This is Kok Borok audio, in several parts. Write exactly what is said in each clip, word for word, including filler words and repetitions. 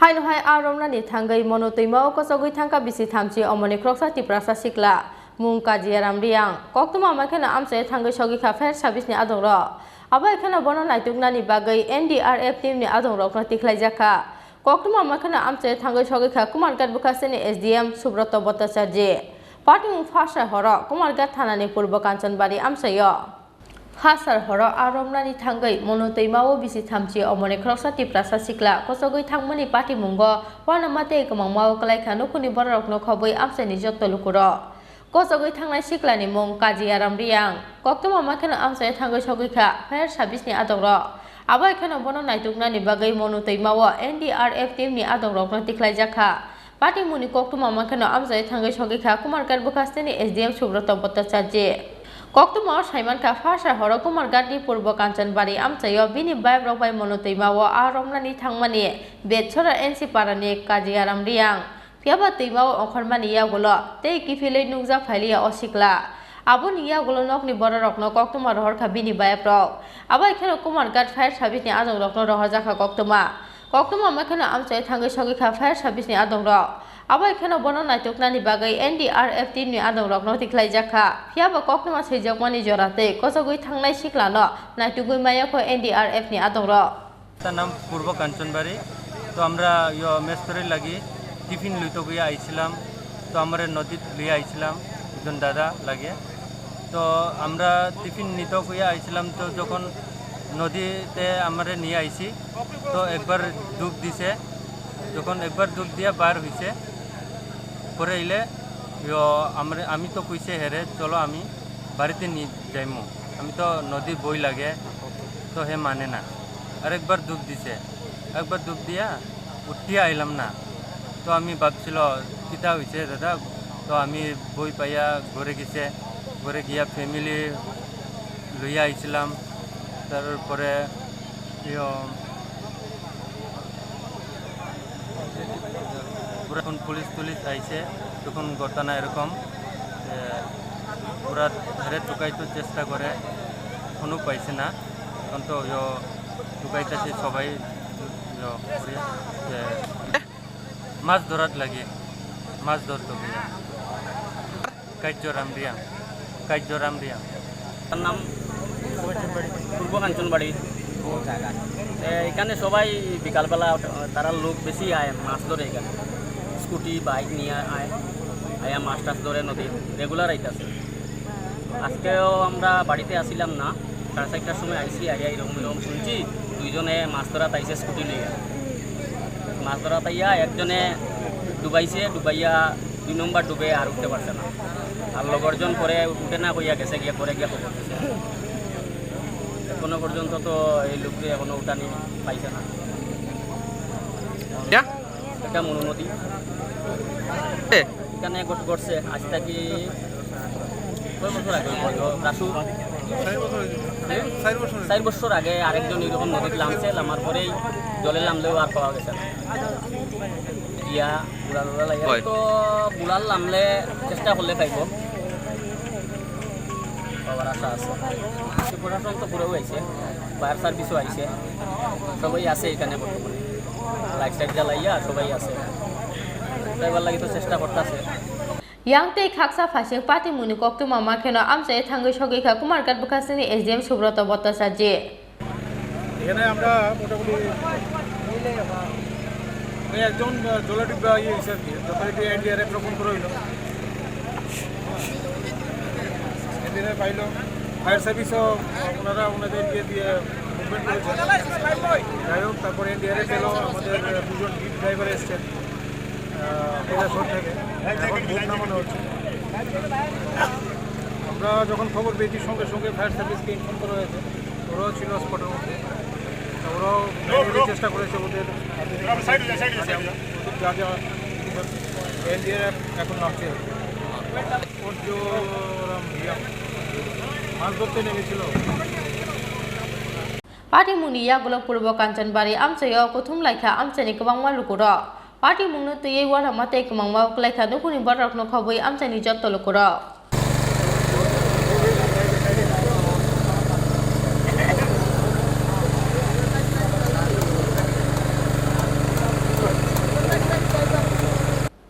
Haino hai a romnani thangwi Monu twima o kochogwi thangkha bisi thamchi omoni khoroksa Tiprasa sikla mung Kajiaram Riang. Koktwma ma kheno amchai thangwi sogwi kha fire service ni adong rok. Abo hai kheno bono naituknani bagwi N D R F team ni adong rokno tikhlai jak kha. Koktwma ma kheno amchai thangwi sogwi kha Kumarghat bwkhasteni S D M Subroto Bhattacharjee. Patimung phasar horo Kumarghat thanani Purbo Kanchanbari amchaio. Phasar horo a romnani thangwi Monu twima o bisi thamchi omoni khoroksa Tiprasa sikla kochogwi thangmani patimungo uanama tei kwmangma o kwlai kha nukhungni bororokno khobwi amchaini jotto lukurok. Kochogwi thangnai siklani mung Kajiaram Riang. Koktwma ma kheno amchai thangwi sogwi kha fire service ni adongrok. Abo hai kheno bono naituknani bagwi Monu twima o N D R F team ni adongrokno tikhlai jak kha. Patimungni koktwma ma kheno amchai thangwi sogwi kha Kumarghat bwkhasteni S D M Subroto Bhattacharjee. Koktwma o saiman kha phasar horo Kumarghat ni Purbo Kanchanbari amchaio bini bayap rok bai Monu twima o a romnani thangmani Betchora N C Parani Kajiaram Riang. Phiya ba twima o ongkhormani yagulo tei kiphilwi nukjak phailiya o sikla. Aboni yagulo nokni bororokno koktwma rohor kha bini bayaprok. Abo hai kheno Kumarghat fire service ni adongrokno rohorjak kha koktwma. Koktwma ma kheno amchai thangwi sogwi kha fire service ni adongrok. Abo hai kheno bono naituknani bagwi N D R F team ni adongrokno tikhlai jak kha. Phiya ba koktwma swijakmani jora tei kochogwi thangnai siklano naitugwi maya kho N D R F ni adongrok. তার নাম পূর্ব কাঞ্চনবাড়ি। তো আমরা ইয়ো মেস্তরি লাগি টিফিন লইতো গিয়া আইছিলাম। তো আমারে নদীত লইয়া আইছিলাম একজন দাদা লাগে। তো আমরা টিফিন নিতো গিয়া আইছিলাম। তো যখন নদীতে আমারে নিয়ে আইছি, তো একবার ডুব দিছে। যখন একবার ডুব দিয়া বার হইছে, পরে আইলে ইয়ো আমরে, আমি তো কইছে হেরে, "চলো আমি বাড়িতে নি-, যাইমু, আমি তো নদী বই লাগে।" তো হে মানে না। আরেকবার ডুব দিছে, একবার ডুব দিয়া উঠিয়া আইলাম না। তো আমি ভাবছিল, "কিতা হইছে দাদা?" তো আমি বই পাইয়া ঘরে গেছে, ঘরে গিয়া ফ্যামিলি লইয়া আইছিলাম। তারপরে ইয়ো, পুরা এখন পুলিশ টুলিশ আইছে, তখন ঘটনা এরকম, যে পুরা ধরে টুকাইতে চেষ্টা করে, কোনো পাইছে না। এখন তো ইয়ো, টুকাইতেছে সবাই, ইয়ো, করে, যে মাছ ধরার লাগে, মাছ ধরতে গিয়া। কার্যরাম রিয়াং, কার্যরাম রিয়াং। তার নাম পূর্ব কাঞ্চনবাড়ি। এ, এখানে সবাই বিকালবেলা, আহ, তারা লোক বেশি আয়, মাছ ধরে এখানে। স্কুটি, বাইক নিয়ে আয়, আয়া মাছ টাছ ধরে নদীত, রেগুলার আইতাছে। আজকেও আমরা বাড়িতে আসিলাম না, সাড়ে চারটার সময় আইছি, আইয়া এরকম এরকম শুনছি, দুইজনে মাছ ধরাত আইছে স্কুটি লইয়া। মাছ ধরাত আইয়া একজনে ডুবাইছে, ডুবাইয়া দুই নম্বর ডুবে আর উঠতে পারছে না। আর লগরজন পরে উঠে না কইয়া গেছে, গিয়া পরে গিয়া খবর দিছে। এখনো পর্যন্ত তো এই লোকটি এখনো উঠানি পাইছে না। এটা মনুমতি। এ? এখানে ঘট-, ঘটছে আজ থেকে কয় বছর আগে? রাসু? হ্যাঁ? চার বছর আগে আরেকজন এরকম নদীতে লামছে, লামার পরেই জলে লামলেও আর পাওয়া গেছে না। ইয়া, বুড়া লুড়া লাগে। হয়। তো বুড়ার লামলে চেষ্টা করলে পাইব। পাওয়ার আশা আছে। তো প্রশাসন তো পুরোও আইছে, ফায়ার সার্ভিসও আইছে, সবাই আছে এখানে বর্তমানে। লাইট টাইট জ্বালাইয়া সবাই আছে। তো এবার লাগি তো চেষ্টা করতেছে। Yang tei khaksa phaising patimungni koktwma ma kheno amchai thangwi sogwi kha Kumarghat bwkhasteni S D M Subroto Bhattacharjee. এখানে আমরা মোটামুটি ওই একজন, আহ, জলডিব্বা ইয়ে হয়েছে আর কি, যথারীতি এনডিআরএফ রোপণ করা হইলো, এনডিআরএফ আইলো, ফায়ার সার্ভিসও ওনারা ওনাদেরকে দিয়ে মুভমেন্ট করেছে। যাই হোক, তারপরে এনডিআরএফ এলো, আমাদের, আহ, দুজন ড্রাইভার এসছে, আহ, কৈলাসহর থেকে। এখন বোট নামানো হচ্ছে। আমরা যখন খবর পেয়েছি, সঙ্গে সঙ্গে ফায়ার সার্ভিসকে ইনফর্ম করা হয়েছে, ওরাও ছিল স্পটের মধ্যে। তো ওরাও ম্যানুয়ালি চেষ্টা করেছে ওদের, ওদের যা যা এনডিআরএফ এখন নামছে। ওর যে ওরা ইয়া, মাছ ধরতে নেমেছিল। Patimungni yagulo Purbo Kanchanbari amchaio kuthum laikha amchaini kwbangma lukurok. Patimungno twiwi uanama tei kwmangma kwlaikha nukhungni bororokno khobwi amchaini jotto lukurok.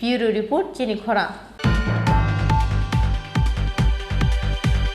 Bureau Report, chini khorang.